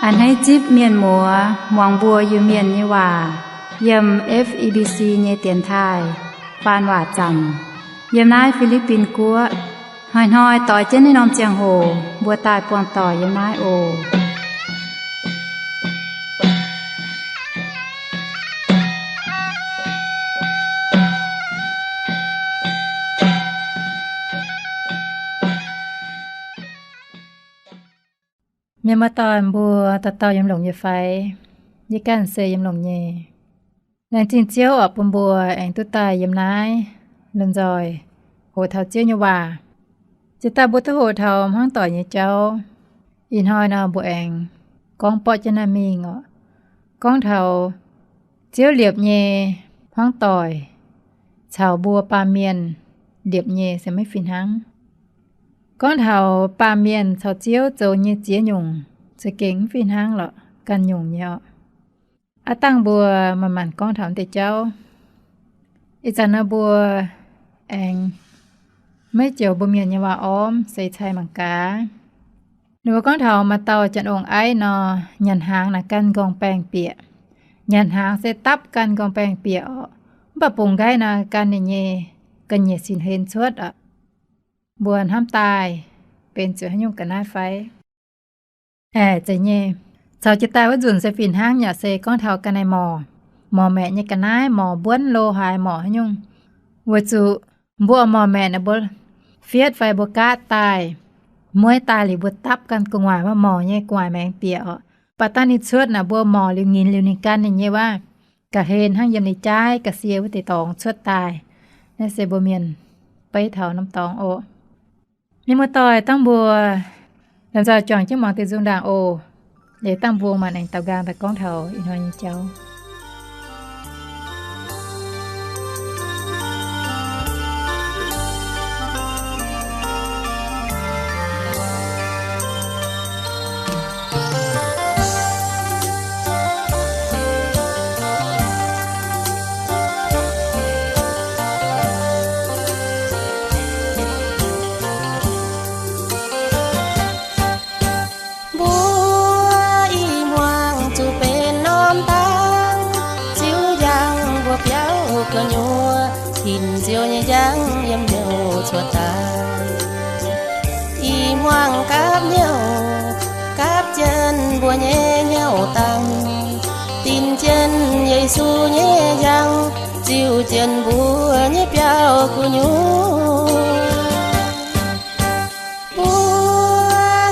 A'hneiv zipv mienh muoz muangx mbuo Iu-Mienh nyei waac yiem F E B C nyei dienx taaih faan waac zanc yiem naaiv Fi^li^bin Guoqv. Hnoi-hnoi doix jienv naaiv norm ziangh hoc mbuo daaih buangh doic yiem naaiv oc. Mienh muoz-doic mbuo, dauh dauh yiem longx nyei fai? Yie ganh se yiem longx nyei. Laengz zingh Ziouv oc, bun mbuo aengx duqv daaih yiem naaiv lomh nzoih hoqc taux Ziouv nyei waac. Ziex daaih mbuo duqv hoqc taux hmuangv doic nyei jauv. Ih hnoi nor mbuo aengx gorngv borqv jienv naaiv mingh oc. Gorngv taux Ziouv liepc nyei hmuangv doic caux mbuo baamh mienh liepc nyei se maiv fih hnangv. Gorngv taux baamh mienh caux Ziouv zoux nyei ziex nyungc, za'gengh mv fih hnangv lorqc, ganh nyungc nyei oc. Aav dangh mbuo manc-manc gorngv taux deix jauv. Ih zanc nor mbuo aengx maiv joux mbuo mienh nyei waac-ormv, se cai mangc gaax. Ninh mbuo gorngv taux maaih dauh janx ong-aiv nor, nyanc hnaangx naaic gan nqorngv-baengh bieqc. Nyanc hnaangx se dapv gan nqorngv-baengh bieqc oc. Mv baac bungx nqaiv nor, gan ninh nyei ga'nyiec sin hlen cuotv oc. Mbuo hnamv daaih benx zuqc haaix nyungc ga'naaiv fai? Aeqv, zeiz nyei. Caux jiex daaih wuov nzunc se fih hnangv yaac se gorngv taux ga'naaiv morc, morc maeqc nyei ga'naaiv, morc mbuonv lo haaix, morc haaix nyungc. Weic zuqc mbuo morc maeqc naaic, mbuo fietv fai mbuo gaatv daaih, mueiv daaih liuz mbuo dapv gan gu'nguaaic wuov morc nyei gu'nguaaic maengx bieqc oc. Baac dangh ninh cuotv naaic, mbuo morc liuz nginx liuz ninh gan ninh nyei wuov, ga'hlen hnangv yiem ninh jaaiv ga'sie wuov deix dorngx cuotv daaih. Naaiv se mbuo mienh beiv taux norm dorngx oc. Mienh muoz-doic, dangh mbuo lomh nzoih juangc jienv muangx deix nzung ndaangc oc. Liuz dangh mbuo maanc aengx daaux nqaang daaih gorngv taux ih hnoi nyei jauv. Mbuo ih hmuangx zuqc benx norm dangh, Ziouv njang mbuo biauv gu'nyuoz, hinc Ziouv nyei njang yiem hnyouv cuotv daaih. Ih hmuangx gapv hnyouv, gapv jienv mbuo nyei hnyouv dangh, dinc jienv Yesu nyei njang, ziux jienv mbuo nyei biauv gu'nyuoz. Mbuo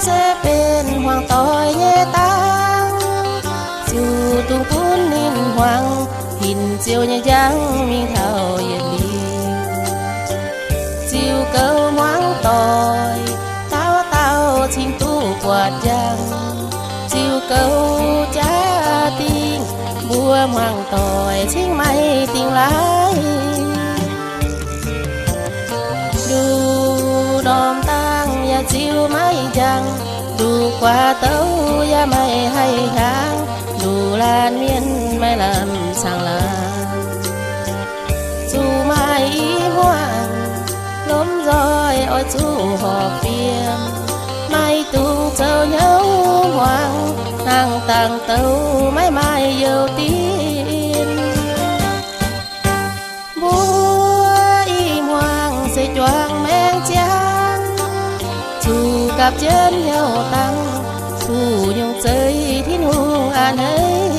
se benx hmuangx doic nyei dangh, ziouc dungx gunv ninh hmuangx, hinc Ziouv nyei njang mingh taux yietc liuz. Ziux goux hmuangx doic, dauh dauh cingx duqv buatc njang. Ziux goux jaa-dingh, mbuo hmuangx doic cingx maaih dingh laaix. Nduqc norm dangh yaac ziux maiv njang, nduqc guaax douc yaac maiv haih hiaangx, nduqc laanh mienh maiv lamh caangh laangz. Zuqc maaih i hmuangx, lomh nzoih oix zuqc horpc fiem. Maiv dungx zoux hnyouv hmuangx, hnangv dangh douc maiv maaih youh dinc. Mbuo i hmuangx se juangc maengc ziangx, zuqc gapv jienv hnyouv dangh, duqv nyungc zeiv Tin-Hungh a'hneiv.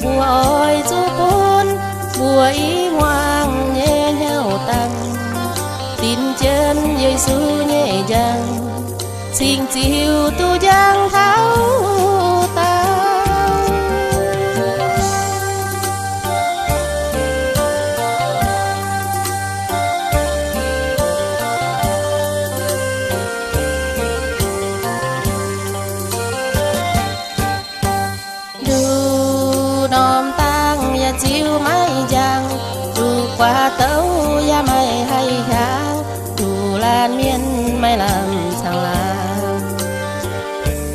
Mbuo oix zuqc bun mbuo i hmuangx nyei hnyouv dangh, dinc jienv Yesu nyei njang, cingx ziux duqv njang taux daauh. Nduqc norm dangh yaac ziux maiv njang, nduqc guaax douc yaac maiv haih hiaangx, nduqc laanh mienh maiv lamh caangh laangz.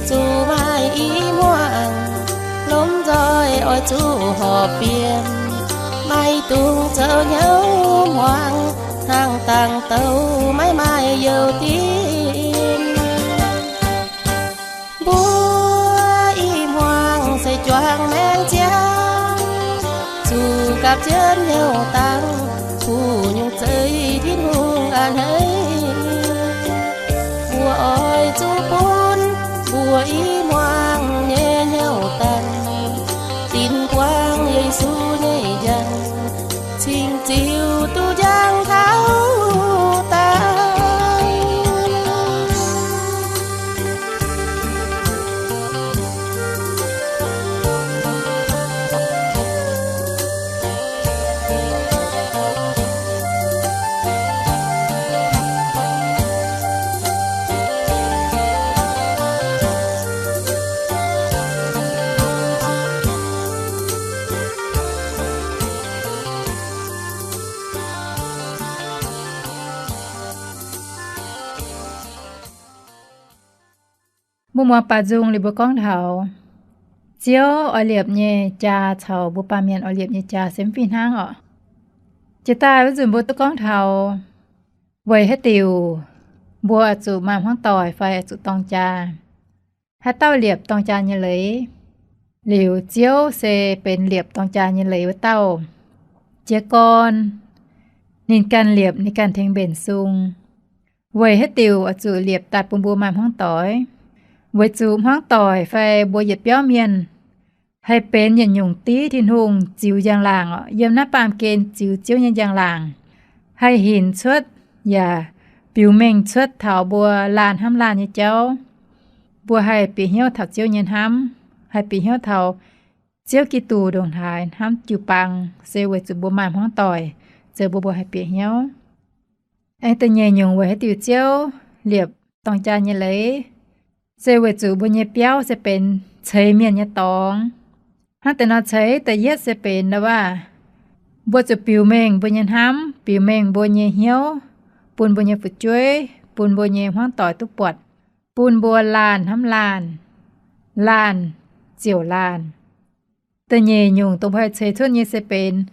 Zuqc maaih i hmuangx, lomh nzoih oix zuqc horpc fiem. Maiv dungx zoux hnyouv hmuangx, hnangv dangh douc maiv maaih youh dinc. Mbuo Buangh maengx ziangx, zuqc gapv jienv hnyouv dangx, kuh nyungc zeiv Tin-Hungh a'hneiv. Mbuo oix zuqc bun mbuo i muangx nyei hnyouv dangx, dinc buangv Yesu nyei njang, cingx ziux duqv njang taux daaih. Mbuo muangx baac nzung liuz mbuo gorngv taux Ziouv oix liepc nyei jaa caux mbuo baamh mienh oix liepc nyei jaa se mv fih hnangv orqc. Jiex daaih wuov nzunc mbuo duqv gorngv taux weic haaix diuc mbuo oix zuqc maaih hmuangv doic fai oix zuqc dorng jaa. Haaix dauh liepc dorng jaa nyei leiz? Liuz Ziouv se benx liepc dorng jaa nyei leiz wuov dauh. Jiez gorn ninh ganh liepc, ninh ganh tengx mbenc sung. Weic haaix diuc oix zuqc liepc daaih bun mbuo maaih hmuangv doic? Weic zuqc hmuangv doic fai mbuo yietc biauv mienh haih benx yietc nyungc div Tin-Hungh ziux njang-laangc orqc. Yiem naaiv baamh gen ziux Ziouv nyei njang-laangc haih hinc cuotv yaac biux mengh cuotv taux mbuo laanh hnamv laanh nyei jauv. Mbuo haih bieqc hnyouv taux Ziouv nyei hnamv, haih bieqc hnyouv taux Ziouv Giduc ndongc haaix hnamv jiu-baang, se weic zuqc mbuo maaih hmuangv doic zoux mbuo, mbuo haih bieqc hnyouv. Aengx da'nyeic nyungc weic haaix diuc Ziouv liepc dorng jaa nyei leiz, se weic zuqc mbuo nyei biauv se benx ceix mienh nyei dorngx. Hnangv deix nor ceix, da'yietv se benx nor waac, mbuo zuqc biux mengh mbuo nyei hnamv, biux mengh mbuo nyei hnyouv, bun mbuo nyei fu'jueiv, bun mbuo nyei hmuangv doic duqv buatc, bun mbuo laanh hnamv laanh, laanh ziouc laanh. Da'nyeic nyungc dongh mbuo haih ceix cuotv nyei se benx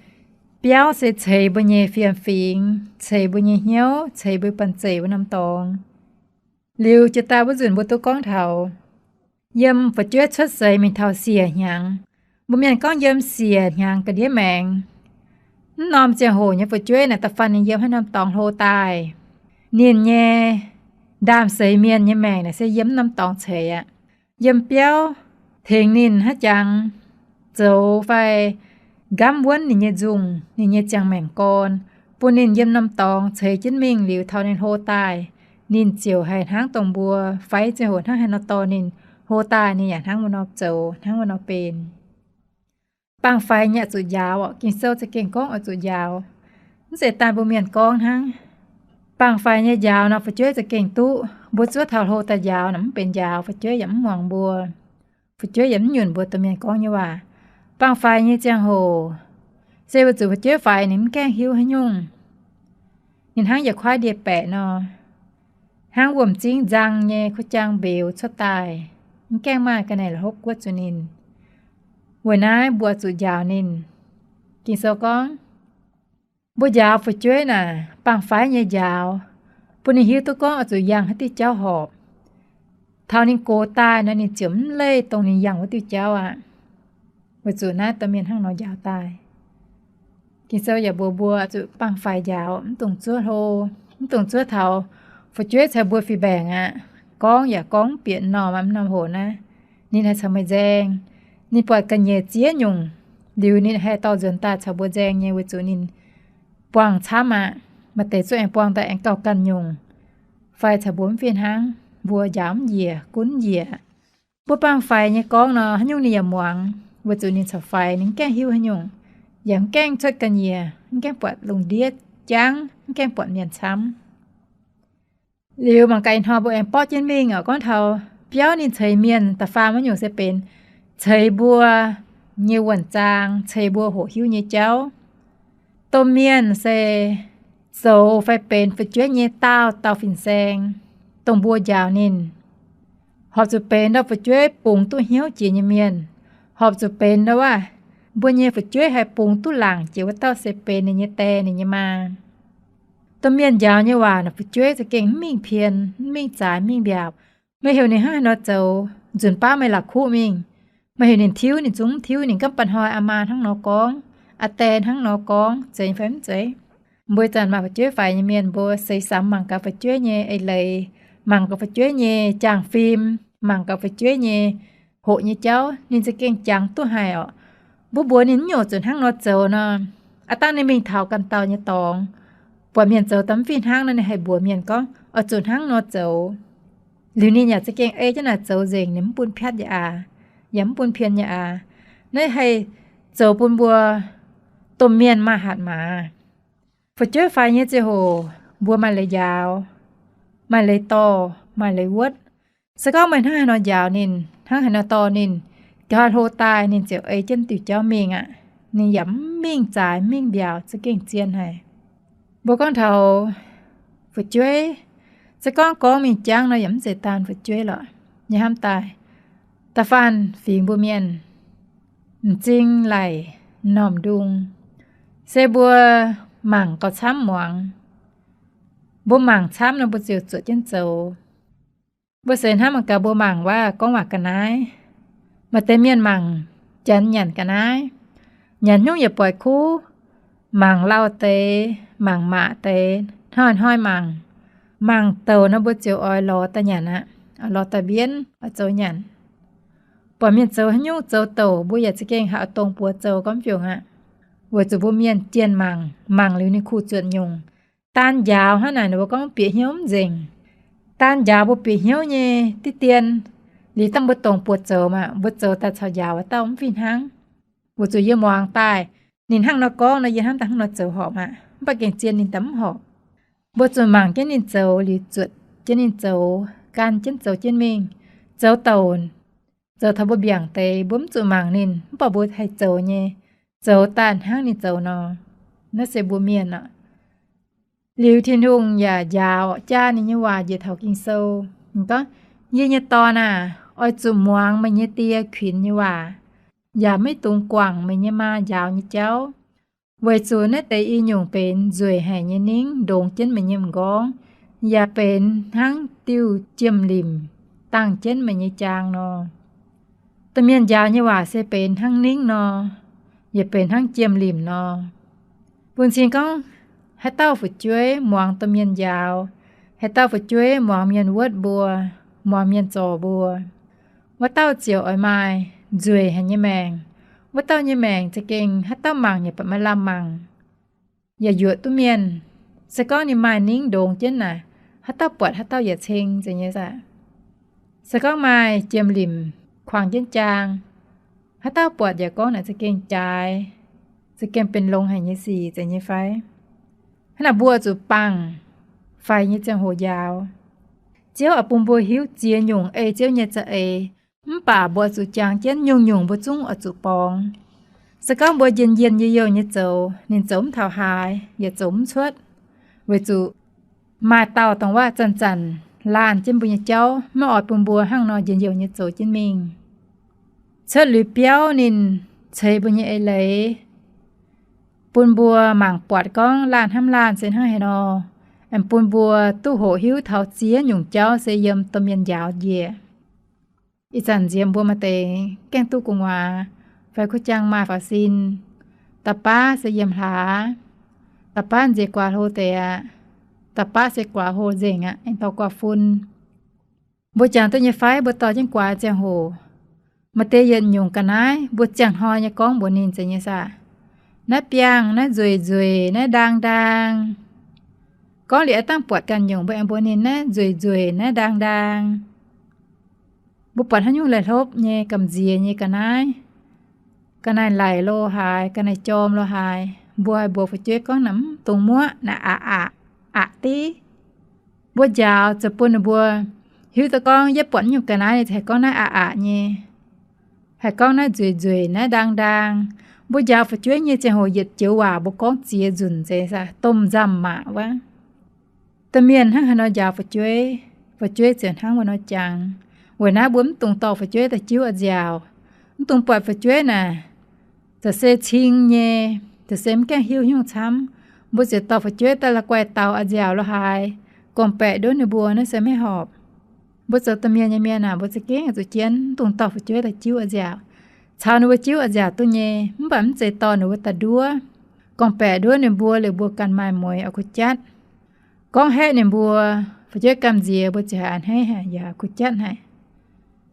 biauv se ceix mbuo nyei fiem-fingx, ceix mbuo nyei hnyouv, ceix mbuo banh zeic wuov norm dorngx. Liuz jiex daaih wuov nzunc mbuo duqv gorngv taux yiem fu'jueiv cuotv seix mingh taux siec hnyangx. Mbuo mienh gorngv yiem siec hnyangx ga'ndiev maengx. Mv norm ziangh hoc nyei fu'jueiv naaic da'faanh ninh yiem haaix norm dorngx hlo daaih, ninh nyei ndaam-seix mienh nyei maengc naaic se yiem mv norm dorngx ceix aqv. Yiem biauv tengx ninh haaix jangx zoux fai nqamv wuonv ninh nyei nzungh, ninh nyei ziangh maengc gorn, bun ninh yiem norm dorngx ceix jienv mingh liuz taux ninh hlo daaih, ninh ziouc haih hnangv dongh mbuo faix ziangh hoc hnangv haaix nor dorh ninh, hlo daaih ninh yaac hnangv wuov nor zoux, hnangv wuov nor benx. Baengh-faix nyei oix zuqc njaaux orqc. Ging-Sou za'gengh gorngv oix zuqc njaaux. Mv zeiz daaih mbuo mienh gorngv hnangv. Baengh-faix nyei njaaux nor fu'jueiv za'gengh duqv. Mbuo zuov taux hlo daaih njaaux nor mv benx njaaux, fu'jueiv yaac mv muangx mbuo. Fu'jueiv yaac mv nyunc mbuo domh mienh gorngv nyei waac. Baengh-faix nyei ziangh hoc se weic zuqc fu'jueiv faix ninh mv gaengh hiuv haaix nyungc. Ninh hnangv yietc kuaaiv ndie-baeqc nor, hnangv wuom-zingv nzang nyei kuv jaang mbeux cuotv daaih, mv gaengh maaih ga'naaiv la'hopv guotv zuqc ninh. Weic naaiv mbuo zuqc njaaux ninh. Ging-Sou gorngv, mbuo njaaux fu'jueiv naaic baengh-faix nyei njaaux, bun ninh hiuv duqv gorngv oix zuqc yangh haaix diuh jauv horpc. Taux ninh gox daaih nor ninh ziouc mv leih dongh ninh yangh wuov diuh jauv aqv. Weic zuqc naaiv domh mienh hnangv nor njaaux daaih. Ging-Sou yaac mbuox mbuo zuqc baengh-faix njaaux, mv dungx zuov hlo, mv dungx zuov taux fu'jueiv caux mbuo fih mbaengc aqv. Gorngv yaac gorngv mv bieqc norm aqv. Mv norm hoc naaiv ninh haih caux meih nzaeng. Ninh buatc ga'nyiec ziex nyungc liuz ninh haih dorh nzuonx daaih caux mbuo nzaeng nyei weic zuqc ninh buangh camv aqv. Maaih deix zuov aengx buangh daaih aengx gauh ganh nyungc, fai caux mbuo mv fih hnangv, mbuo njaaux mv njiec, gunv njiec. Mbuo baengh-faix nyei gorngv nor haaix nyungc ninh yaac muangx, weic zuqc ninh caux faix ninh mv gaengh hiuv haaix nyungc, yaac mv gaengh cuotv ga'nyiec, mv gaengh buatc lungh ndiev jangv, mv gaengh buatc mienh camv. Liuz mangc gaax ih hnoi mbuo aengx borqv jienv mingh oc, gorngv taux biauv ninh ceix mienh da'faam wuov nyungc se benx ceix mbuo nyei wuonh zaang, ceix mbuo hoqc hiuv nyei jauv. Domh mienh se zoux fai benx fu'jueiv nyei daauh dauh fin-saeng, dongh mbuo njaaux ninh. Horpc zuqc benx ndau fu'jueiv bungx duqv hnyouv jiex nyei mienh. Horpc zuqc benx ndau wuov mbuo nyei fu'jueiv haih bungx duqv laangc jiex wuov dauh se benx ninh nyei die, ninh nyei maa. Domh mienh njaaux nyei waac naaic fu'jueiv za'gengh mv mingh pien, mv mingh zaaix, mv mingh mbiaauc. Meih heuc ninh hnangv haaix nor zoux, nzunc baav meih la'kuqv mingh. Maaih heuc ninh tiuv, ninh zungv tiuv. Ninh gorngv, Ba'hnoi aa maa hnangv nor gorngv, aa die hnangv nor gorngv, zeiz fai mv zeiz? Mbuo ih zanc maaih fu'jueiv faix nyei mienh, mbuo seix samx mangc gaax fu'jueiv nyei eix leiz, mangc gaax fu'jueiv nyei jaang-fim, mangc gaax fu'jueiv nyei hoqc nyei jauv, ninh za'gengh jangx duqv haic orqc. Mbuo mbuox ninh mv nyungc zuqc hnangv nor zoux nor, aav dangh ninh mingh taux ganh dauh nyei dorngx, buatc mienh zoux daaih mv fih hnangv nor, ninh haih mbuox mienh gorngv, Oix zuqc hnangv nor zoux. Liuz ninh yaac za'gengh ei jienv naaic zoux nzengc, ninh mv bun piatv yaac aac, yaac mv bun pien yaac aac. Naaiv haih zoux bun mbuo domh mienh maaih hatc maaz. Fu'jueiv faix nyei ziangh hoc mbuo maaih leiz njaaux, maaih leiz dorh, maaih leiz wuotv. Se gorngv meih hnangv haaix nor njaaux ninh, hnangv haaix nor dorh ninh, nqa'haav hlo daaih ninh ziouc ei jienv diuh jauv mingh aqv. Ninh yaac mv mingh zaaix, mv mingh mbiaauc, za'gengh zien haic. Mbuo gorngv taux fu'jueiv, se gorngv gorngv mingh jangv nor yaac mv zeiz daan fu'jueiv lorqc. Yie hnamv daaih, da'faanh fingx mbuo mienh, m'zing laic, m'normh ndung, se mbuo mangc gauh camv muangx. Mbuo mangc camv nor mbuo ziouc zuotc jienv zoux. Mbuo seix hnamv mangc gaax, mbuo mangc waac gorngv waac ga'naaiv, maaih deix mienh mangc janx nyanc ga'naaiv, nyanc hnyouv yietc buatc kuv, mangc lauh deix, mangc maac deix, hnoi-hnoi mangc. Mangc douc nor mbuo ziouc oix lorz daaih nyanc aqv, oix lorz daaih mbienv, oix zoux nyanc. Buatc mienh zoux haaix nyungc zoux douc, mbuo yaac za'gengh haih oix dongh buoz zoux gorngv fiungc aqv. Weic zuqc mbuo mienh jienh mangc, mangc liuz ninh kuh zuotc nyungc. Daan njaaux hnangv naaic, mbuo gorngv bieqc hnyouv mv nzengc. Daan njaaux mbuo bieqc hnyouv nyei diqv dien. Liuz dangh mbuo dongh buoz zoux maah, mbuo zoux daaih caux njaaux wuov dauh mv fih hnangv. Weic zuqc yie muangx daaih ninh hnangv nor gorngv nor, yie hnamv daaih hnangv nor zoux horpc aqv, mv baac gengh zien ninh daaih mv horpc. Mbuo zuqc mangc jienv ninh zoux liuz zuotc jienv ninh zoux, gan jienv zoux jienv mingh. Zoux douc, zoux taux mbuo mbiaangc deix mbuo mv zuqc mangc ninh, mv baac mbuo haih zoux nyei, zoux daaih hnangv ninh zoux nor. Naaiv se mbuo mienh aqv. Liuz Tin-Hungh yaac njaaux jaa ninh nyei waac njiec taux Ging-Sou. Ninh gorngv, Yie nyei dorn aah! Oix zuqc muangx meih nyei die kuinx nyei waac, yaac maiv dungx guangc meih nyei maa njaaux nyei jauv. Weic zuqc naaiv deix i nyungc benx nzueic haic nyei ningv ndongx jienv meih nyei m'nqorngv, yaac benx hnangv diuh jiem-limc dangh jienv meih nyei jaang nor. Domh mienh njaaux nyei waac se benx hnangv ningv nor, yaac benx hnangv jiem-limc nor. Bun cing gorngv, haaix dauh fu'jueiv muangx domh mienh njaaux, haaix dauh fu'jueiv muangx mienh wuotv mbuo, muangx mienh zorc mbuo, wuov dauh ziouc oix maaih nzueic haic nyei maengc. Wuov dauh nyei maengc za'gengh haaix dauh mangc yaac baac maiv lamh mangc, yaac yuoqc duqv mienh. Se gorngv ninh maaih ningv ndongx jienv naaic, haaix dauh buatc haaix dauh yaac ceng zeiz nyei aqv. Se gorngv maaih jiem-limc kuangx jienv jaang, haaix dauh buatc yaac gorngv naaic za'gengh jaaix, za'gengh benx longx haic nyei sic zeiz nyei fai? Hnangv naaic mbuo zuqc bangc faix nyei ziangh hoc njaaux. Ziouv oix bun mbuo hiuv ziex nyungc ei Ziouv nyei za'eix, mv baac mbuo zuqc jangx jienv nyungc-nyungc mbuo zungv oix zuqc borngz. Se gorngv mbuo njien-njien youh youh nyei zoux, ninh zoux mv taux haaix, yaac zoux mv cuotv. Weic zuqc maaih dauh dongh waac zanc-zanc laanh jienv mbuo nyei jauv, maiv oix bun mbuo hnangv nor njien-youh nyei zoux jienv mingh. Cuotv liuz biauv ninh ceix mbuo nyei eix leiz, bun mbuo mangc buatc gorngv laanh hnamv laanh se hnangv haaix nor, aengx bun mbuo duqv hoqc hiuv taux ziex nyungc jauv se yiem domh mienh njaaux njiec. Ih zanc nziex mbuo maaih deix gaengh duqv gu'nguaaz fai kuv jaang maaih faaux sin, da'baav se yiem hlaax, da'baav nziex guaax hlo deix aqv, da'baav se guaax hlo nzengc aqv, aengx dorh guaax fun. Mbuo jangx duqv nyei fai? Mbuo dorh jienv guaax ziangh hoc, maaih deix yietc nyungc ga'naaiv mbuo ziangh hnoi nyei gorngv mbuox ninh zeiz nyei saah? Naaiv biangh, naaiv nzueic nzueic, naaiv ndaang ndaang. Gorngv liuz aav dangh buatc ganh nyungc, mbuo aengx mbuox ninh naaiv nzueic nzueic, naaiv ndaang ndaang. Mbuo buatc haaix nyungc laih hlopv nyei, gamh nziex nyei ga'naaiv, ga'naaiv laic lo haaix, ga'naaiv jorm lo haaix, mbuo haih mbuox fu'jueiv gorngv naaic mv dungx muoqv, naaic aqc aqc, aqc div. Mbuo njaaux ziouc bun ninh mbuo hiuv duqv gorngv yietv buatc nyungc ga'naaiv ninh haih gorngv naaiv aqc aqc nyei, haih gorngv naaiv nzueic nzueic, naaiv ndaang ndaang. Mbuo njaaux fu'jueiv nyei ziangh hoc yietc joux waac mbuo gorngv ziex nzunc zeiz aqv, domh nzamh maac wuov. Domh mienh hnangv haaix nor njaaux fu'jueiv, fu'jueiv ziouc hnangv wuov nor jangx. Weic naaiv mbuo mv dungx dorh fu'jueiv daaih jiuv a'nziaauc. Mv dungx buatc fu'jueiv naaic, za'gengh se cing nyei, za'gengh se mv gaengh hiuv hnyouv camv, mbuo ziouc dorh fu'jueiv daaih la'guaih daux a'nziaauc lo haaix, gorngv-baeqc nduov ninh mbuo, naaiv se maiv horpc. Mbuo zoux domh mienh nyei mienh aac, mbuo za'gengh zuqc jienv mv dungx dorh fu'jueiv daaih jiuv a'nziaauc. caux ninh mbuo jiuv a'nziaauc duqv nyei, mv baac mv zeiz dorh ninh mbuo daaih nduov. Gorngv-baeqc nduov ninh mbuo liuz mbuo ganh maaih mueix oix kuh jatv. Gorngv haeqv ninh mbuo, fu'jueiv gamh nziex mbuo ziouc haiz a'hneiv haic yaac kuh jatv haic.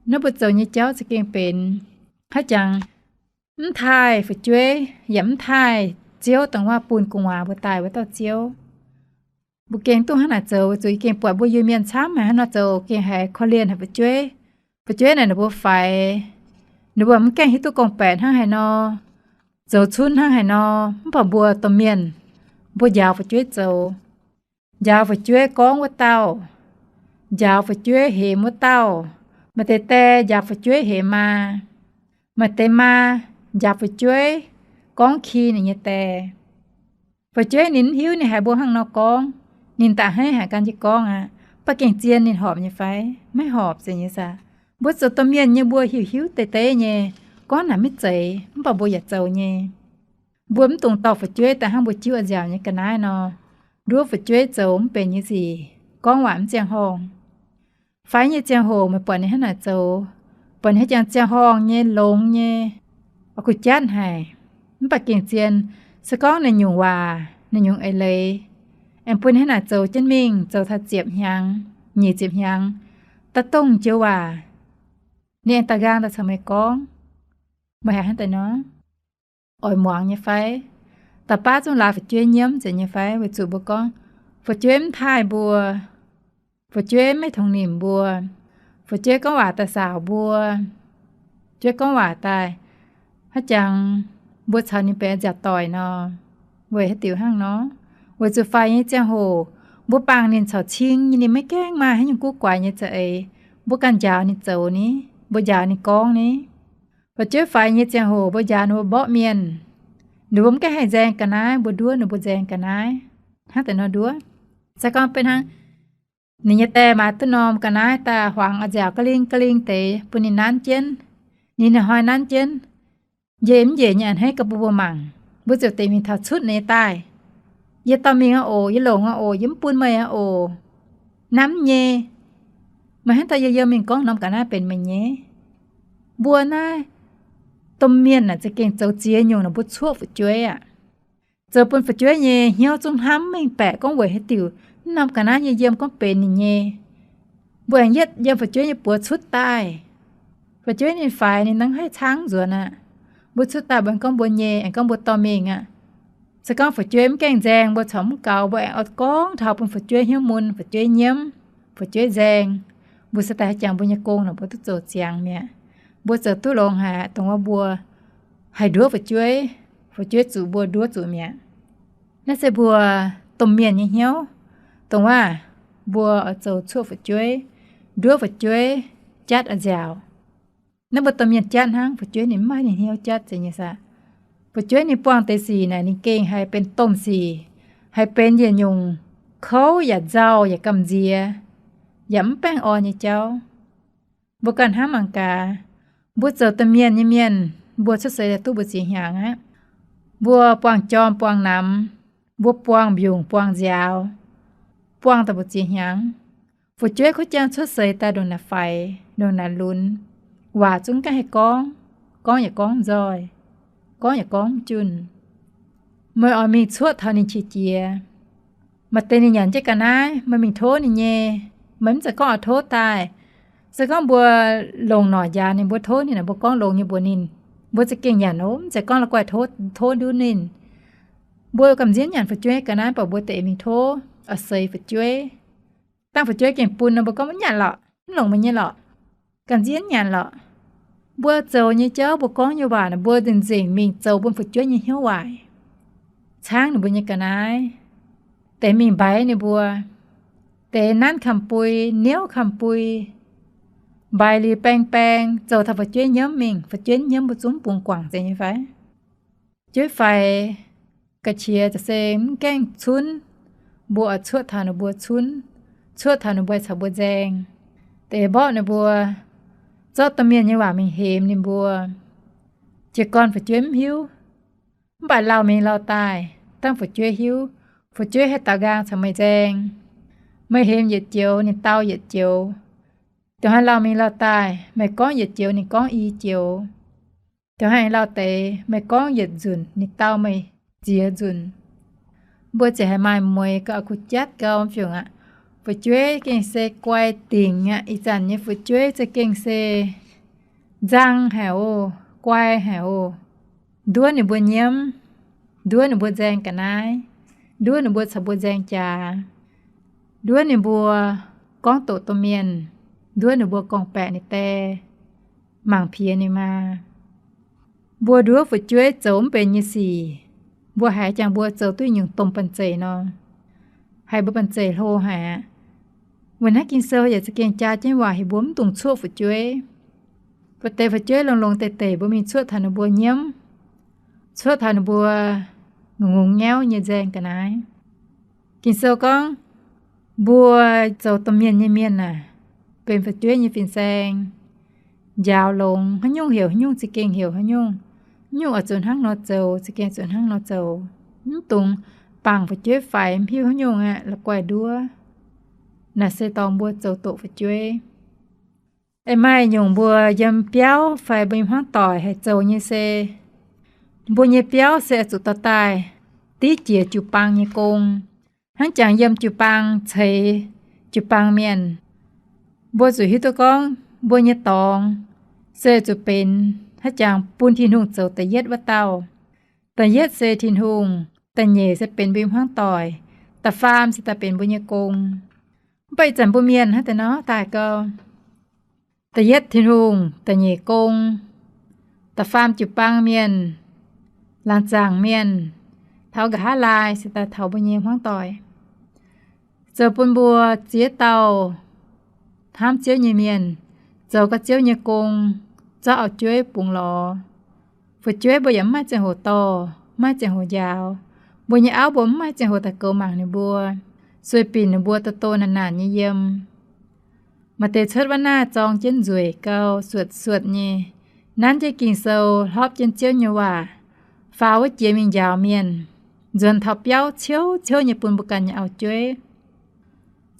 Naaiv mbuo zoux nyei jauv za'gengh benx haaix jangx mv taaih fu'jueiv yaac mv taaih Ziouv dongh waac bun gu'nguaaz mbuo daaih wuov dauh Ziouv. Mbuo gengh duqv hnangv naaic zoux, weic zuqc yie gengh buatc mbuo Iu-Mienh camv haic hnangv nor zoux gengh haiz korv-lienh haic fu'jueiv. Fu'jueiv naaic ninh mbuo faix, ninh mbuo mv gaengh hiuv duqv gorngv-baeqc hnangv haaix nor, zoux cunv hnangv haaix nor, mv baac mbuo domh mienh, mbuo njaaux fu'jueiv zoux. Njaaux fu'jueiv gorngv wuov dauh, njaaux fu'jueiv hemx wuov dauh. Maaih deix die njaaux fu'jueiv hemx maa, maaih deix maa njaaux fu'jueiv gorngv ki ninh nyei die. Fu'jueiv ninh mv hiuv ninh haiz mbuo hnangv nor gorngv, ninh da'hneiv haic gan jienv gorngv aqv. Mv baac gengh zien ninh horpc nyei fai? Maiv horpc zeiz nyei saah. Mbuo zoux domh mienh nyei mbuo hiuv hiuv deix deix nyei, gorngv naaic maiv zeiz, mv baac mbuo yaac zoux nyei. Mbuo mv dungx dorh fu'jueiv daaih hnangv mbuo jiuv a'nziaauc nyei ga'naaiv nor, nduov fu'jueiv zoux mv benx nyei sic, gorngv waac mv ziangh horngh. Faix nyei ziangh hoc meih buatc ninh hnangv naaic zoux, buatc ninh haaix jangx ziangh horngh nyei, longx nyei, oix kuh jatv haic. Mv baac gengh zien, se gorngv ninh nyungc waac, ninh nyungc eix leiz, aengx bun ninh hnangv naaic zoux jienv mingh, zoux taux ziepc hnyangx, nyic ziepc hnyangx, da'dongh joux waac, ninh aengx da'nqaang daaih caux meih gorngv, meih haiz hnangv daaih nor, oix muangx nyei fai? Da'baav zungv laaix fu'jueiv nyiemv nzengc nyei fai? Weic zuqc mbuo gorngv fu'jueiv mv taaih mbuo, fu'jueiv maiv tongx nimc mbuo, fu'jueiv gorngv waac daaih saauc mbuo, fu'jueiv gorngv waac daaih haaix jangx mbuo caux ninh benx nziaauc doic nor, weic haaix diuc hnangv nor? Weic zuqc faix nyei ziangh hoc mbuo bangc ninh caux cing nyei, ninh maiv gaengh maaih haaix nyungc guv guaix nyei za'eix, mbuo ganh njaaux ninh zoux ni, mbuo njaaux ninh gorngv ni. Fu'jueiv faix nyei ziangh hoc mbuo njaaux ninh mbuo mborqv mienh, ninh mbuo mv gaengh haih nzaeng ga'naaiv, mbuo nduov ninh mbuo nzaeng ga'naaiv hnangv deix nor nduov. Se gorngv beiv hnangv ninh nyei die maaiz duqv norm ga'naaiv daaih, huangx a'nziaauc ga'ling ga'ling deix bun ninh nanv jienv, ninh hnoi nanv jienv, njiec mv njiec nyei a'hneiv ga'mbuo mbuo mangc, mbuo ziouc deix mingh taux cutv ninh nyei daaih. Yie dorh mingh aqv oc, yie longc aqv oc, yie mv bun meih aqv oc. Nanv nyei. Meih hnangv daaih yie yiem mingh gorngv norm ga'naaiv benx meih nyei. Mbuo naaiv domh mienh naaic za'gengh zoux ziex nyungc naaic mbuo cuoqv fu'jueiv aqv. Zoux bun fu'jueiv nyei hnyouv zungv hnamv mengh baeqc gorngv weic haaix diuc norm ga'naaiv nyei yiem gorngv benx ninh nyei. Mbuo aengx yietv yiem fu'jueiv nyei buoz cutv daaih. Fu'jueiv ninh faix ninh nangv haih caangv nzuonx aqv. Mbuo cutv daaih mbuo aengx gorngv mbuo nyei, aengx gorngv mbuo dorh mingh aqv. Se gorngv fu'jueiv mv gaengh nzaeng, mbuo corc mv gaux, mbuo aengx oix gorngv taux bun fu'jueiv hnyouv mun, fu'jueiv nyiemv, fu'jueiv nzaeng. Mbuo se daaih haih jangx mbuo nyei gong nor mbuo duqv zoux ziangx mi'aqv. Mbuo zoux duqv longx haic dongh wuov mbuo haih nduov fu'jueiv, fu'jueiv zuqc mbuo nduov zuqc mi'aqv. Naaiv se mbuo domh mienh nyei hnyouv, dongh wuov mbuo oix zoux cuoqv fu'jueiv, nduov fu'jueiv, jatv a'nziaauc. Naaiv mbuo domh mienh jatv hnangv, fu'jueiv ninh mv maaih ninh hnyouv jatv zeiz nyei saah. Fu'jueiv ninh buangh deix sic naaic ninh gengh haih benx domh sic, haih benx yietc nyungc kouv yaac nzauh yaac gamh nziex, yaac mv baengh orn nyei jauv. Mbuo ganh hnamv mangc gaax, mbuo zoux domh mienh nyei mienh, mbuo cuotv seix daaih duqv mbu'ziex hnyangx aqv. Mbuo buangh jorm buangh namx, mbuo buangh mbiungc buangh nziaaux, buangh daaih mbu'ziex hnyangx. Fu'jueiv kuv jangx cuotv seix daaih ndongc naaic faix, ndongc naaic lunx, waac zungv gaengh haih gorngv, gorngv yaac gorngv mv nzoih, gorngv yaac gorngv mv junh. Meih oix mingh cuotv taux ninh qiex jiez. Maaih deix ninh nyanc jienv ga'naaiv, meih mingh tov ninh nyei. Meih mv zeiz gorngv oix tov daaih. Se gorngv mbuo longc noic njaaux ninh, mbuo tov ninh naaic, mbuo gorngv longx nyei mbuox ninh, mbuo za'gengh nyanc oc, mv zeiz gorngv la'guaih tov, tov nduov ninh. Mbuo gamh nziex nyanc fu'jueiv ga'naaiv, mv baac mbuo deix mingh tov oix seix fu'jueiv. Dangh fu'jueiv gengh bun nor, mbuo gorngv mv nyanc lorqc, mv longc meih nyei lorqc, gamh nziex nyanc lorqc. Mbuo zoux nyei jauv, mbuo gorngv nyei waac naaic, mbuo nzengc nzengc mingh zoux bun fu'jueiv nyei hnyouv waaic, caangv ninh mbuo nyei ga'naaiv, deix mingh mbaix ninh mbuo, deix nanv kamx-bui, niouv kamx-bui, mbaix liuz baeng baeng, zoux taux fu'jueiv nyiemv mingh. Fu'jueiv nyiemv mbuo zungv bungx guangc zeiz nyei fai? Fu'jueiv faix ga'qiex za'gengh mv gaengh cunv, mbuo oix cuotv taux ninh mbuo cunv, cuotv taux ninh mbuo caux mbuo nzaeng, deix mborqv ninh mbuo, zorqv domh mienh nyei waac mingh hemx ninh mbuo. Jiez gorn fu'jueiv mv hiuv, mv baac lauh mingh lauh daaih, dangh fu'jueiv hiuv, fu'jueiv haih daux nqaang caux meih nzaeng. Meih hemx yietc joux, ninh dau yietc joux. Dongh haaix lauh mingh lauh daaih, meih gorngv yietc joux, ninh gorngv i joux. Dongh haaix lauh deix meih gorngv yietc nzunc ninh dau meih ziex nzunc. Mbuo ziouc haih maaih mueix gauh kuh jatv gau fiungc aqv. Fu'jueiv gengh se guai dingc aqv. Ih zanc nyei fu'jueiv za'gengh se nzang haic oc, guai haic oc. Nduov ninh mbuo nyiemv, nduov ninh mbuo nzaeng ga'naaiv, nduov ninh mbuo caux mbuo nzaeng jaax, nduov ninh mbuo gorngv doqc domh mienh, nduov ninh mbuo gorngv-baeqc ninh die, mangc piex ninh maa. Mbuo nduov fu'jueiv zoux mv benx nyei sic, mbuo haiz jangx mbuo zoux duqv nyungc domh banh zeic nor, haiz mbuo banh zeic hlo haic aqv. Weic naaiv Ging-Sou yaac za'gengh jaa jienv waac heuc mbuo mv dungx cuoqv fu'jueiv. Mbuo deix fu'jueiv longx-longx deix deix mbuo mingh cuoqv taux ninh mbuo nyiemv, cuoqv taux ninh mbuo ngongx ngongx nyauv nyei nzaeng ga'naaiv. Ging-Sou gorngv, mbuo zoux domh mienh nyei mienh aah, benx fu'jueiv nyei fin-saeng, njaaux longx, haaix nyungc heuc haaix nyungc, za'gengh heuc haaix nyungc. Haaix nyungc oix zuqc hnangv nor zoux, za'gengh zuqc hnangv nor zoux. Mv dungx bangc fu'jueiv faix, mv hiuv haaix nyungc aqv, la'guaih nduov. Naaiv se dorh mbuo zoux doqc fu'jueiv. Aengx maaih nyungc mbuo yiem biauv fai mbuo nyei hmuangv doic haih zoux nyei se, mbuo nyei biauv se oix zuqc dorh daaih div jiex jiu-baang nyei gong, hnangv jangx yiem jiu-baang ceix jiu-baang mienh. Mbuo zuqc hiuv duqv gorngv mbuo nyei dorngx se zuqc benx hnangv jangx bun Tin-Hungh zoux da'yietv wuov dauh. Da'yietv se Tin-Hungh, da'nyeic se benx mbuo nyei hmuangv doic, da'faam se daaih benx mbuo nyei gong. Mv baac ih zanc mbuo mienh hnangv deix nor daaih gau. Da'yietv Tin-Hungh, da'nyeic gong, da'faam jiu-baang mienh, laangz zaangc mienh, taux nqa'haav laai se daaih taux mbuo nyei hmuangv doic. Zoux bun mbuo ziex dauh hnamv Ziouv nyei mienh, zoux gau Ziouv nyei gong, zorqv auv-jueiv bungx lorz. Fu'jueiv mbuo yaac mv maaih ziangh hoc dorh, mv maaih ziangh hoc njaaux. Mbuo nyei auv mbuo mv maaih ziangh hoc daaih goux mangc ninh mbuo, sueih binc ninh mbuo doh doh naanc naanc nyei yiem. Maaih deix cuotv wuov naaiv zorng jienv nzueic gau, suotc suotc nyei, nanv jienv Ging-Sou, hlorpv jienv Ziouv nyei waac, faaux wuov jiex mingh njaaux mienh, nzuonx taux biauv ciouv ciouv nyei bun mbuo ganh nyei auv-jueiv.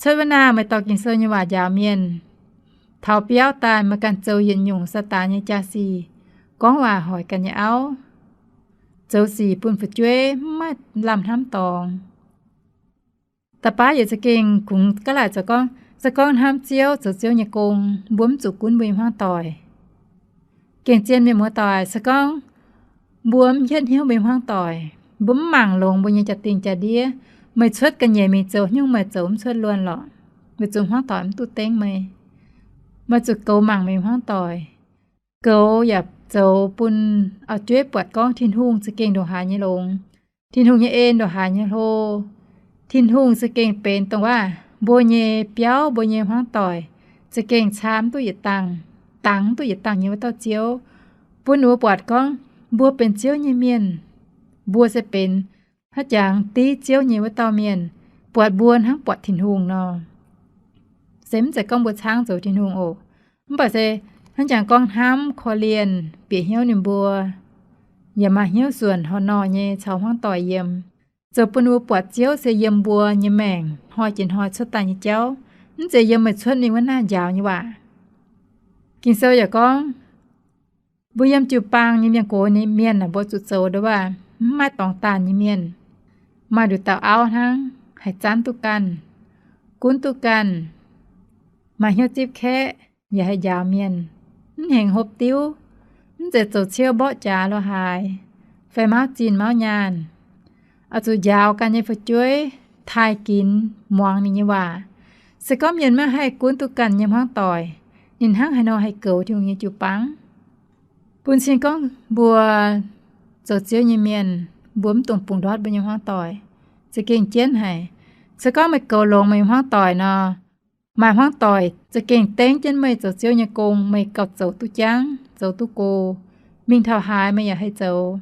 Cuotv wuov naaiv meih dorh Ging-Sou nyei waac njaaux mienh, taux biauv daaih meih ganh zoux yietc nyungc Saadaan nyei jaa-sic, gorngv waac hoic ganh nyei auv, zoux sic bun fu'jueiv mv maaih lamh hnamv dorngx. Da'baav yietc za'gengh kungx gaav laaic zoux gorngv, se gorngv hnamv Ziouv, zoux Ziouv nyei gong, mbuo mv zuqc gunv mbuo nyei hmuangv doic. Gengh zien mienh muoz-doic, se gorngv mbuo mv hietv hnyouv mbuo nyei hmuangv doic, mbuo mv mangc longx mbuo nyei jaa-dingh jaa-ndiev, meih cuotv ga'nyiec mingh zoux nyungc meih zoux mv cuotv luonh lorqc, weic zuqc hmuangv doic mv duqv dengv meih. Meih zuqc goux mangc meih hmuangv doic. Goux yaac zoux bun auv-jueiv buatc gorngv Tin-Hungh za'gengh ndongc haaix nyei longx, Tin-Hungh nyei en ndongc haaix nyei hlo. Tin-Hungh za'gengh benx dongh waac mbuo nyei biauv, mbuo nyei hmuangv doic, za'gengh caa mv duqv yietc dangh, dangx mv duqv yietc dangh nyei wuov dauh Ziouv, bun ninh mbuo buatc gorngv mbuo benx Ziouv nyei mienh. Mbuo se benx haaix jangx div Ziouv nyei wuov dauh mienh, buatc mbuo hnangv buatc Tin-Hungh nor. Se mv zeiz gorngv mbuo caangv zoux Tin-Hungh oc. Mv baac se hnangv jangx gorngv hnamv, korv-lienh, bieqc hnyouv ninh mbuo, yaac maaih hnyouv suonc horh nor nyei caux hmuangv doic yiem, zoux bun ninh mbuo buatc Ziouv se yiem mbuo nyei maengc hnoi jiex hnoi cuotv daaih nyei jauv, mv zeiz yiem meih cuotv mingh wuov naaiv njaaux nyei waac. Ging-Sou yaac gorngv, mbuo yiem jiu-baang nyei mienh gox nyei mienh aah, mbuo zuqc zoux ndongc waac mv maaih dorngx daanh nyei mienh, maaih nduqc dauh auv hnangv, haih zanv duqv ganh, gunv duqv ganh, maaih hnyouv zipv kaeqv, yaac haih njaaux mienh, mv hengx hopv diuv, mv zeiz zoux ciouv mborqv jaax lo haaix, fai mauv zinh mauv nyaanh. Oix zuqc njaaux ganh nyei fu'jueiv, taaih ginx muangx ninh nyei waac. Se gorngv mienh maiv haih gunv duqv ganh nyei hmuangv doic, ninh hnangv haaix nor haih goux Tin-Hungh nyei jiu-baang? Bun cing gorngv mbuo zoux Ziouv nyei mienh, mbuo mv dungx bungx ndortv mbuo nyei hmuangv doic. Za'gengh jienv haic. Se gorngv meih goux longx meih hmuangv doic nor, maaih hmuangv doic za'gengh dengv jienv meih zoux Ziouv nyei gong, meih gauh zoux duqv jangv, zoux duqv go, mingh taux haaix meih yaac haih zoux.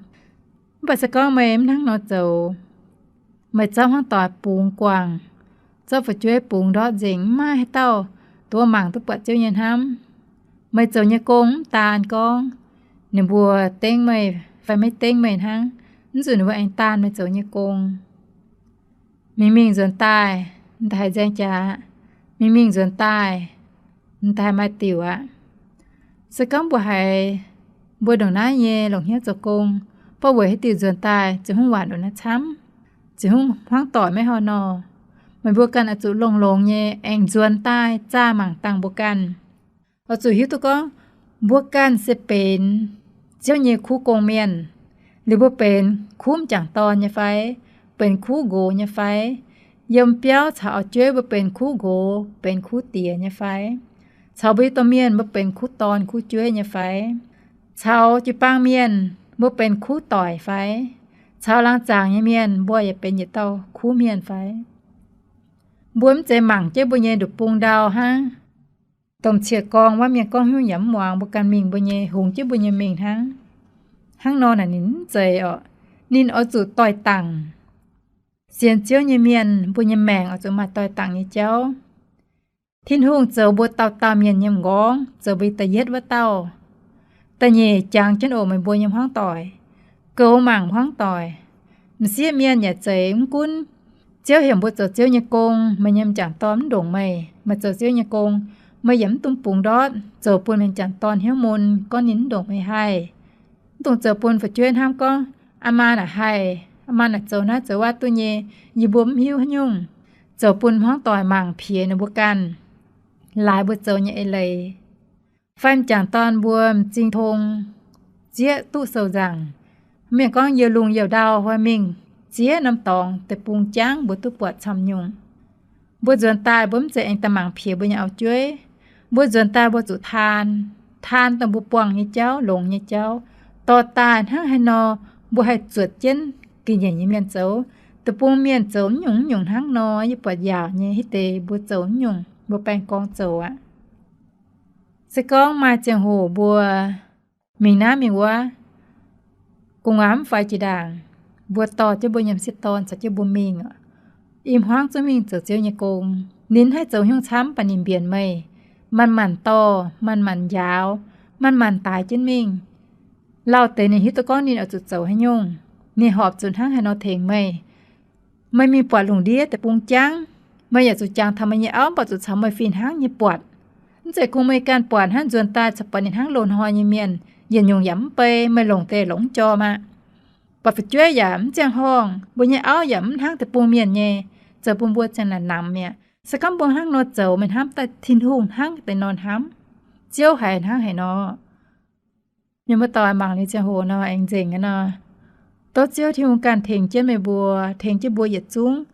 Mv baac se gorngv meih mv hnangv nor zoux, meih zorqv hmuangv doic bungx guangc, zorqv fu'jueiv bungx ndortv nzengc, mv maaih haaix dauh duqv mangc duqv buatc Ziouv nyei hnamv. Meih zoux nyei gong mv daan gorngv ninh mbuo dengv meih fai maiv dengv meih hnangv, mv zuqc ninh mbuo aengx daan meih zoux nyei gong. Mingh mingh nzuonx daaih, m'daaih haih nzaeng jaax aqv. Mingh mingh nzuonx daaih, m'daaih haih maaih diuc aqv. Se gorngv mbuo haiz Mbuo ndongc naaiv nyei longc hnyouv zoux gong, baac weic haaix diuc nzuonx daaih Ziouv Tin-Hungh waac ndongc naaiv camv, Ziouv Tin-Hungh hmuangv doic maiv haaix nor. Meih mbuo ganh oix zuqc longx-longx nyei aengx nzuonx daaih zaah mangc dangh mbuo ganh. Oix zuqc hiuv duqv gorngv mbuo ganh se benx Ziouv nyei kuv gong mienh. Liuz mbuo benx kuv m'jangc dorn nyei fai? Benx kuv nqox nyei fai? Yiem biauv caux auv-jueiv mbuo benx kuv nqox, benx kuv diex nyei fai? Caux mbuo nyei domh mienh mbuo benx kuv dorn kuv jueiv nyei fai? Caux jiu-baang mienh mbuo benx kuv doic fai? Caux laangz zaangc nyei mienh mbuo yaac benx yietc dauh kuv mienh fai? Mbuo mv zeiz mangc jienv mbuo nyei nduqc-bung ndau hnangv. Domh cieqv gorngv wuov mienh gorngv hnyouv yaac mv muangx mbuo ganh mingh mbuo nyei, hungx jienv mbuo nyei mingh hnangv. Hnangv nor naaic ninh mv zeiz orqc. Ninh oix zuqc doix-dangc. Sienx Ziouv nyei mienh, mbuo nyei maengc oix zuqc maaih doix-dangc nyei jauv. Tin-Hungh zoux mbuo dauh dauh mienh nyei m'nqorngv, zoux mbuo da'yietv wuov dauh. Da'nyeic jangx jienv oc, meih mbuo nyei hmuangv doic, goux mangc hmuangv doic. M'sieqv mienh yaac zeiz mv gunv. Ziouv heuc mbuo zoux Ziouv nyei gong, meih nyei m'jangc dorn mv ndongc meih, meih zoux Ziouv nyei gong, meih yaac mv dungx bungx ndortv zoux bun meih m'jangc dorn hnyouv mun gorngv ninh mv ndongc meih haih. Mv dungx zoux bun fu'jueiv hnamv gorngv, aa maa naaic haih, aa maa naaic zoux naaiv zoux wuov duqv nyei, yie mbuo mv hiuv haaix nyungc. Zoux bun hmuangv doic mangc piex ninh mbuo ganh, laaix mbuo zoux nyei eix leiz. Fai m'jangc dorn mbuo m'zing tong zieqv duqv sou nzaangc. Mienh gorngv youh lungh youh ndau hnoi mingh zieqv norm dorngx deic-bung jangv mbuo duqv buatc camv nyungc. Mbuo nzuonx daaih mbuo mv zeiz aengx daaih mangc piex mbuo nyei auv-jueiv. Mbuo nzuonx daaih mbuo zuqc taan, taan dongh mbuo buangh nyei jauv, longx nyei jauv. Dorh daaih hnangv haaix nor mbuo haih zuotc jienv ga'nyiec nyei mienh zoux. Deic-bung mienh zoux mv nyungc mv nyungc hnangv nor, yie buatc yaauc nyei hitv deix mbuo zoux mv nyungc, mbuo baengh gorngv zoux aqv. Se gorngv maaih ziangh hoc mbuo mingh naaiv mingh wuov, gu'nguaaz mv faix jiex ndaangc, mbuo dorh jienv mbuo nyei m'sieqv dorn caux jienv mbuo mingh, i hmuangv zungv mingh zoux Ziouv nyei gong. Ninh haih zoux haaix nyungc camv, mv baac ninh mbienc meih, manc-manc dorh, manc-manc njaaux, manc-manc daaix jienv mingh. Lauh deix ninh hiuv duqv gorngv ninh oix zuqc zoux haaix nyungc, ninh horpc zuqc hnangv haaix nor tengx meih. Meih mingh buatc lungh ndiev deic-bung jangv, meih yaac zuqc jangx taux meih nyei auv, mv baac zuqc caux meih fih hnangv nyei buatc. Mv zeiz kungx meih ganh buatc hnangv, nzuonx daaih caux buatc ninh hnangv loz-hnoi nyei mienh, yietc nyungc yaac mv bei, meih longc deix longc mv jorm aqv. Buatc fu'jueiv yaac mv ziangh horngh, mbuo nyei auv yaac mv hnangv deic-bung mienh nyei, zoux bun mbuo ziangh naaic namx mi'aqv. Se gorngv mbuo hnangv nor zoux, meih hnamv daaih Tin-Hungh hnangv deix nor hnamv, Ziouv haiz hnangv haaix nor. Mienh muoz-doic, mangc liuz ziangh hoc nor aengx nzengc aqv nor. Tov Ziouv Tin-Hungh ganh tengx jienv meih mbuo, tengx jienv mbuo yietc zungv,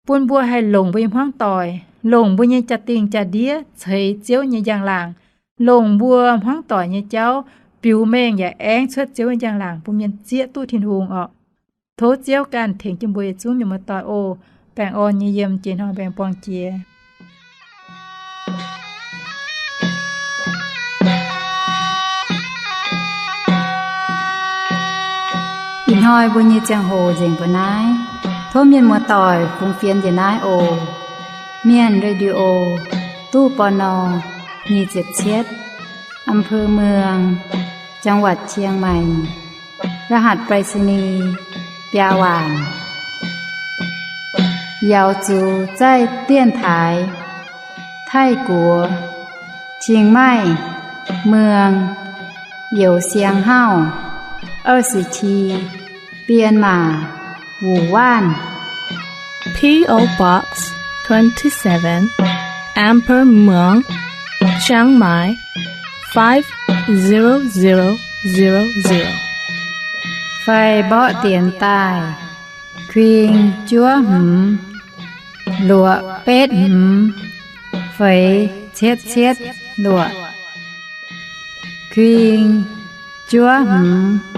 bun mbuo haih longc mbuo nyei hmuangv doic, longc mbuo nyei jaa-dingh jaa-ndiev ceix Ziouv nyei njang-laangc, longc mbuo hmuangv doic nyei jauv biux mengh yaac aengx cuotv Ziouv nyei njang-laangc bun mienh zieqv duqv Tin-Hungh orqc. Tov Ziouv ganh tengx jienv mbuo yietc zungv, mienh muoz-doic oc. Baengh orn nyei yiem jiex hnoi mbaengx buangh jiex. Ih hnoi mbuo nyei ziangh hoc nzengc mbuo naaiv. Tov mienh muoz-doic fungx fienx njiec naaiv oc. Mienh Radio, ตู้ ปณ. nyic ziepc cietv, อำเภอเมือง จังหวัดเชียงใหม่ รหัสไปรษณีย์ biaa waanc. 瑶族在电台 泰国 Chiang Mai เมือง Yeu Siang Hau 二十七 Myanmar 武万. P O Box twenty-seven, Amber Muang, Chiang Mai, five zero zero zero zero. Fai mborqv dienx daaih: kuing juov hmz, luoqc betv hmz, feix cietv cietv luoqc. Kuing juov hmz,